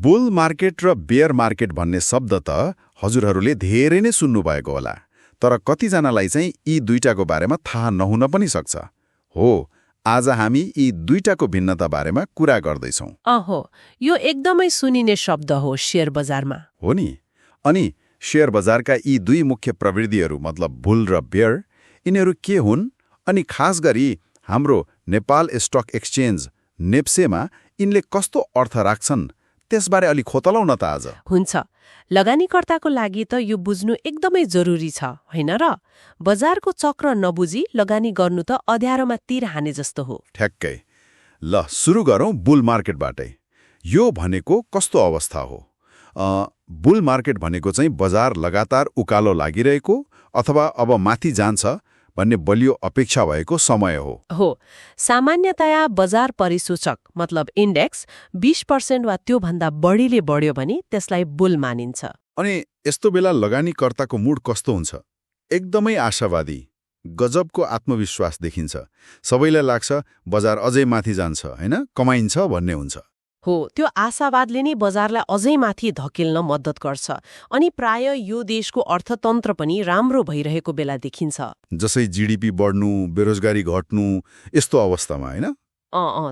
Bull market र bare market भन्ने शब्द त हजुरहरूले धेरै नै सुन्नुभएको होला, तर कतिजनालाई चाहिँ यी दुईटाको बारेमा थाहा नहुन पनि सक्छ। हो, आज हामी यी दुईटाको भिन्नता बारेमा कुरा गर्दैछौँ। अहो, यो एकदमै सुनिने शब्द हो शेयर बजारमा। हो नि। अनि शेयर बजारका यी दुई मुख्य प्रवृत्तिहरू मतलब बुल र बेयर, यिनीहरू के हुन् अनि खास गरी हाम्रो नेपाल स्टक एक्सचेन्ज नेप्सेमा यिनले कस्तो अर्थ राख्छन् त्यसबारे अलि खोतलाउन त आज। हुन्छ। लगानीकर्ताको लागि त यो बुझ्नु एकदमै जरुरी छ, होइन र? बजारको चक्र नबुझी लगानी गर्नु त अँध्यारोमा तीर हाने जस्तो हो। ठ्याक्कै। ल सुरु गरौँ बुल मार्केटबाटै। यो भनेको कस्तो अवस्था हो? बुल मार्केट भनेको चाहिँ बजार लगातार उकालो लागिरहेको अथवा अब माथि जान्छ भन्ने बलियो अपेक्षा भएको समय हो। सामान्यतया बजार परिसूचक मतलब इन्डेक्स 20% वा त्योभन्दा बढीले बढ्यो भने त्यसलाई बुल मानिन्छ। अनि यस्तो बेला लगानीकर्ताको मुड कस्तो हुन्छ? एकदमै आशावादी, गजबको आत्मविश्वास देखिन्छ। सबैलाई लाग्छ बजार अझै माथि जान्छ, होइन, कमाइन्छ भन्ने हुन्छ। हो, त्यो आशावादले नै बजारलाई अझै माथि धकेल्न मद्दत गर्छ। अनि प्राय यो देशको अर्थतन्त्र पनि राम्रो भइरहेको बेला देखिन्छ। जसै जीडीपी बढ्नु, बेरोजगारी घट्नु, यस्तो अवस्थामा, होइन?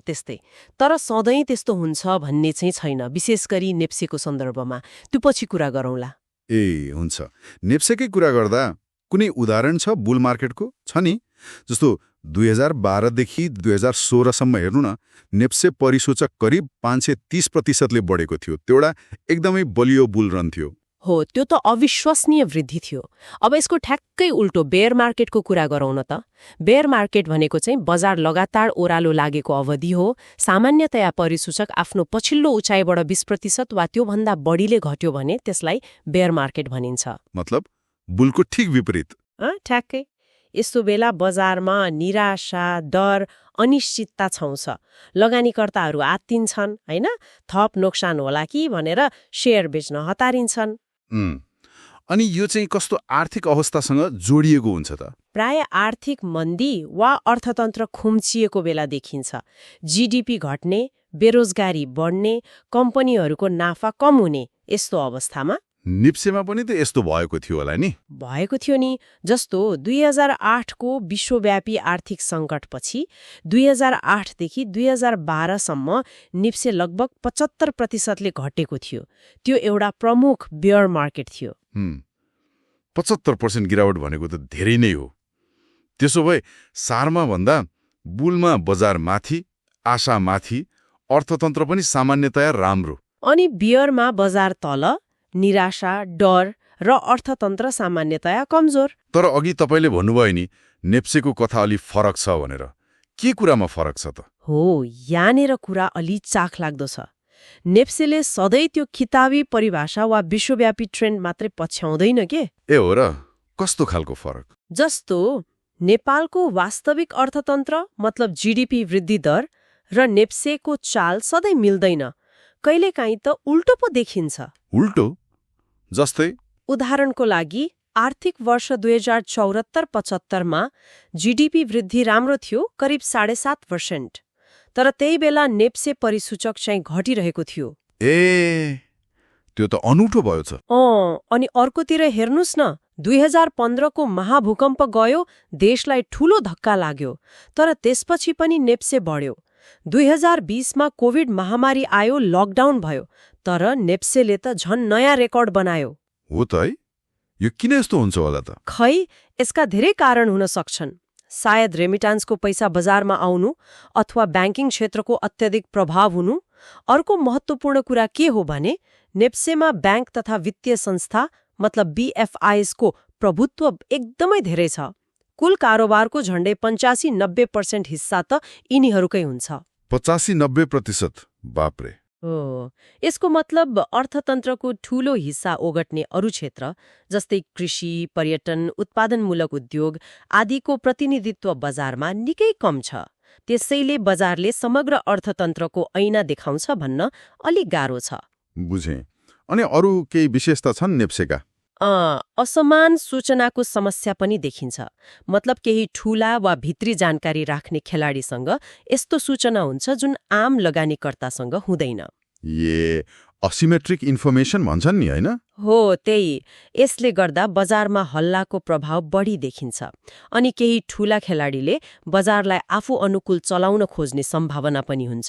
त्यस्तै। तर सधैँ त्यस्तो हुन्छ भन्ने चाहिँ छैन, विशेष गरी नेप्सेको सन्दर्भमा। त्यो पछि कुरा गरौँला। ए हुन्छ। नेप्सेकै कुरा गर्दा कुनै उदाहरण छ बुल मार्केटको? छ नि। जस्तो 2012 देखि 2016 सम्म हेर्नु न, नेप्से परिसूचक करिब 530% बढेको थियो। त्यो एउटा एकदमै बलियो बुल रन थियो। हो, त्यो त अविश्वसनीय वृद्धि थियो। अब यसको ठ्याक्कै उल्टो बेयर मार्केटको कुरा गरौँ न त। बेयर मार्केट भनेको चाहिँ बजार लगातार ओह्रालो लागेको अवधि हो। सामान्यतया परिसूचक आफ्नो पछिल्लो उचाइबाट 20% वा त्योभन्दा बढीले घट्यो भने त्यसलाई बेयर मार्केट भनिन्छ। मतलब बुलको ठिक विपरीत। ठ्याक्कै। यस्तो बेला बजारमा निराशा, डर, अनिश्चितता छाउँछ। लगानीकर्ताहरू आत्तिन्छन्, होइन, थप नोक्सान होला कि भनेर शेयर बेच्न हतारिन्छन्। अनि यो चाहिँ कस्तो आर्थिक अवस्थासँग जोडिएको हुन्छ त? प्राय आर्थिक मन्दी वा अर्थतन्त्र खुम्चिएको बेला देखिन्छ। जीडीपी घट्ने, बेरोजगारी बढ्ने, कम्पनीहरूको नाफा कम हुने, यस्तो अवस्थामा निप्सेमा पनि त यस्तो भएको थियो होला नि? भएको थियो नि। जस्तो 2008 को विश्वव्यापी आर्थिक सङ्कटपछि 2008 देखि 2012 सम्म निप्से लगभग 75% ले घटेको थियो। त्यो एउटा प्रमुख बेयर मार्केट थियो। 75% गिरावट भनेको त धेरै नै हो। त्यसो भए सारमा भन्दा बुलमा बजार माथि, आशा माथि, अर्थतन्त्र पनि सामान्यतया राम्रो। अनि बेयरमा बजार तल, निराशा, डर र अर्थतन्त्र सामान्यतया कमजोर। तर अघि तपाईँले भन्नुभयो नि नेप्सेको कथा अलि फरक छ भनेर। के कुरामा फरक छ त? हो, यहाँनिर कुरा अलि चाख लाग्दो छ। नेप्सेले सधैँ त्यो किताबी परिभाषा वा विश्वव्यापी ट्रेन्ड मात्रै पछ्याउँदैन के? ए हो र? कस्तो खालको फरक? जस्तो नेपालको वास्तविक अर्थतन्त्र मतलब जीडीपी वृद्धि दर र नेप्सेको चाल सधैँ मिल्दैन। कहिलेकाहीँ त उल्टो पो देखिन्छ। उल्टो? जस्तै? उदाहरणको लागि आर्थिक वर्ष 2074-75 मा जीडीपी वृद्धि राम्रो थियो, करिब 7.5%। तर त्यही बेला नेप्से परिसूचक चाहिँ घटिरहेको थियो। ए, त्यो त अनौठो भयो छ। अनि अर्कोतिर हेर्नुस् न, 2015 को महाभूकम्प गयो, देशलाई ठूलो धक्का लाग्यो, तर त्यसपछि पनि नेप्से बढ्यो। 2020 मा कोभिड महामारी आयो, लकडाउन भयो, तर नेप्सेले त झन् नयाँ रेकर्ड बनायो। हो त है? यो किन यस्तो हुन्छ होला त? खै, यसका धेरै कारण हुन सक्छन्। सायद रेमिटान्सको पैसा बजारमा आउनु अथवा ब्याङ्किङ क्षेत्रको अत्यधिक प्रभाव हुनु। अर्को महत्त्वपूर्ण कुरा के हो भने नेप्सेमा ब्याङ्क तथा वित्तीय संस्था मतलब BFIs को प्रभुत्व एकदमै धेरै छ। कुल कारोबारको झण्डै 85-90% हिस्सा त यिनीहरूकै हुन्छ। 85-90%? बाप्रे। यसको मतलब अर्थतन्त्रको ठूलो हिस्सा ओगट्ने अरू क्षेत्र जस्तै कृषि, पर्यटन, उत्पादनमूलक उद्योग आदिको प्रतिनिधित्व बजारमा निकै कम छ। त्यसैले बजारले समग्र अर्थतन्त्रको ऐना देखाउँछ भन्न अलि गाह्रो छ। बुझेँ। अनि अरू केही विशेषता छन् नेप्सेका? असमान सूचनाको समस्या पनि देखिन्छ। मतलब केही ठूला वा भित्री जानकारी राख्ने खेलाडीसँग यस्तो सूचना हुन्छ जुन आम लगानीकर्तासँग हुँदैन। असिमेट्रिक इन्फर्मेसन भन्छन् नि होइन? हो त्यही। यसले गर्दा बजारमा हल्लाको प्रभाव बढी देखिन्छ अनि केही ठूला खेलाडीले बजारलाई आफू अनुकूल चलाउन खोज्ने सम्भावना पनि हुन्छ।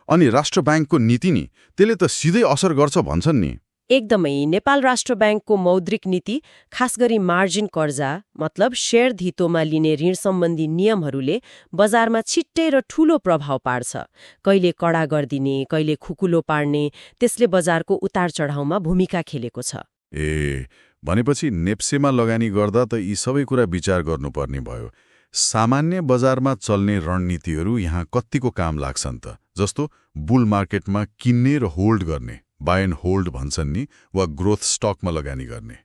अनि राष्ट्र ब्याङ्कको नीति नि त्यसले त सिधै असर गर्छ भन्छन् नि। एकदमै। नेपाल राष्ट्र ब्याङ्कको मौद्रिक नीति, खास गरी मार्जिन कर्जा मतलब शेयर धितोमा लिने ऋण सम्बन्धी नियमहरूले बजारमा छिट्टै र ठूलो प्रभाव पार्छ। कहिले कडा गरिदिने, कहिले खुकुलो पार्ने, त्यसले बजारको उतार चढाउमा भूमिका खेलेको छ। भनेपछि नेप्सेमा लगानी गर्दा त यी सबै कुरा विचार गर्नुपर्ने भयो। सामान्य बजारमा चल्ने रणनीतिहरू यहाँ कत्तिको काम लाग्छन् त? जस्तो बुल मार्केटमा किन्ने र होल्ड गर्ने, बाय एन्ड होल्ड भन्छन् नि, वा ग्रोथ स्टकमा लगानी गर्ने।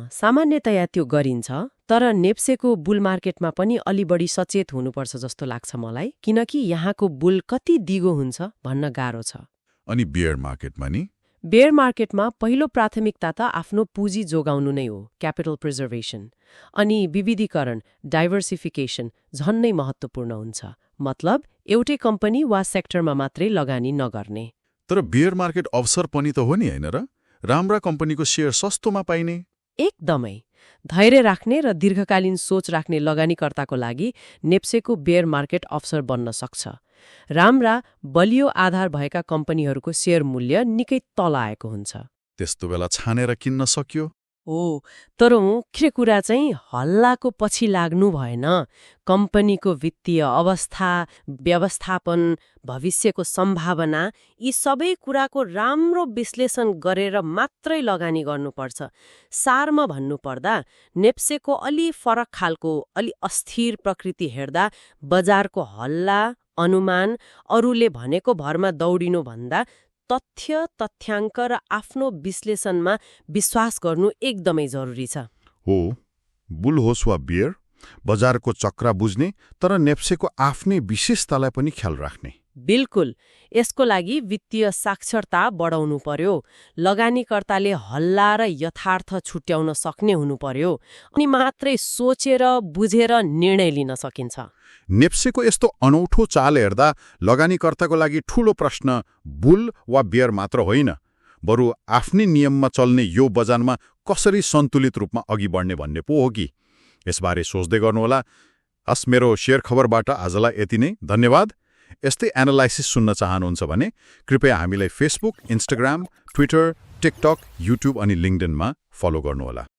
सामान्यतया त्यो गरिन्छ, तर नेप्सेको बुल मार्केटमा पनि अलि बढी सचेत हुनुपर्छ जस्तो लाग्छ मलाई, किनकि यहाँको बुल कति दिगो हुन्छ भन्न गाह्रो छ। अनि बियर मार्केटमा नि? बेयर मार्केटमा पहिलो प्राथमिकता त आफ्नो पुँजी जोगाउनु नै हो, क्यापिटल प्रिजर्भेसन। अनि विविधीकरण, डाइभर्सिफिकेसन झन्नै महत्त्वपूर्ण हुन्छ। मतलब एउटै कम्पनी वा सेक्टरमा मात्रै लगानी नगर्ने। तर बियर मार्केट अवसर पनि त हो नि होइन र? राम्रा कम्पनीको शेयर सस्तोमा पाइने। एकदमै। धैर्य राख्ने र दीर्घकालीन सोच राख्ने लगानीकर्ताको लागि नेप्सेको बेयर मार्केट अवसर बन्न सक्छ। राम्रा बलियो आधार भएका कम्पनीहरूको शेयर मूल्य निकै तल आएको हुन्छ। त्यस्तो बेला छानेर किन्न सक्यो। हो, तर मुख्य कुरा चाहिँ हल्लाको पछि लाग्नु भएन। कम्पनीको वित्तीय अवस्था, व्यवस्थापन, भविष्यको सम्भावना, यी सबै कुराको राम्रो विश्लेषण गरेर मात्रै लगानी गर्नुपर्छ। सारमा भन्नुपर्दा नेप्सेको अलि फरक खालको, अलि अस्थिर प्रकृति हेर्दा बजारको हल्ला, अनुमान, अरूले भनेको भरमा दौडिनुभन्दा तथ्य, तथ्याङ्क र आफ्नो विश्लेषणमा विश्वास गर्नु एकदमै जरुरी छ। हो, बुल होस् वा बियर, बजारको चक्रा बुझ्ने तर नेप्सेको आफ्नै विशेषतालाई पनि ख्याल राख्ने। बिल्कुल। यसको लागि वित्तीय साक्षरता बढाउनु पर्यो। लगानीकर्ताले हल्ला र यथार्थ छुट्याउन सक्ने हुनु पर्यो, अनि मात्रै सोचेर बुझेर निर्णय लिन सकिन्छ। नेप्सेको यस्तो अनौठो चाल हेर्दा लगानीकर्ताको लागि ठूलो प्रश्न बुल वा बियर मात्र होइन, बरु आफ्नै नियममा चल्ने यो बजारमा कसरी सन्तुलित रूपमा अघि बढ्ने भन्ने पो हो कि। यसबारे सोच्दै गर्नुहोला। हस्, मेरो शेयर खबरबाट आजलाई यति नै। धन्यवाद। यस्तै एनालाइसिस सुन्न चाहनुहुन्छ भने कृपया हामीलाई Facebook, Instagram, Twitter, TikTok, YouTube अनि लिङ्क्डइनमा फलो गर्नुहोला।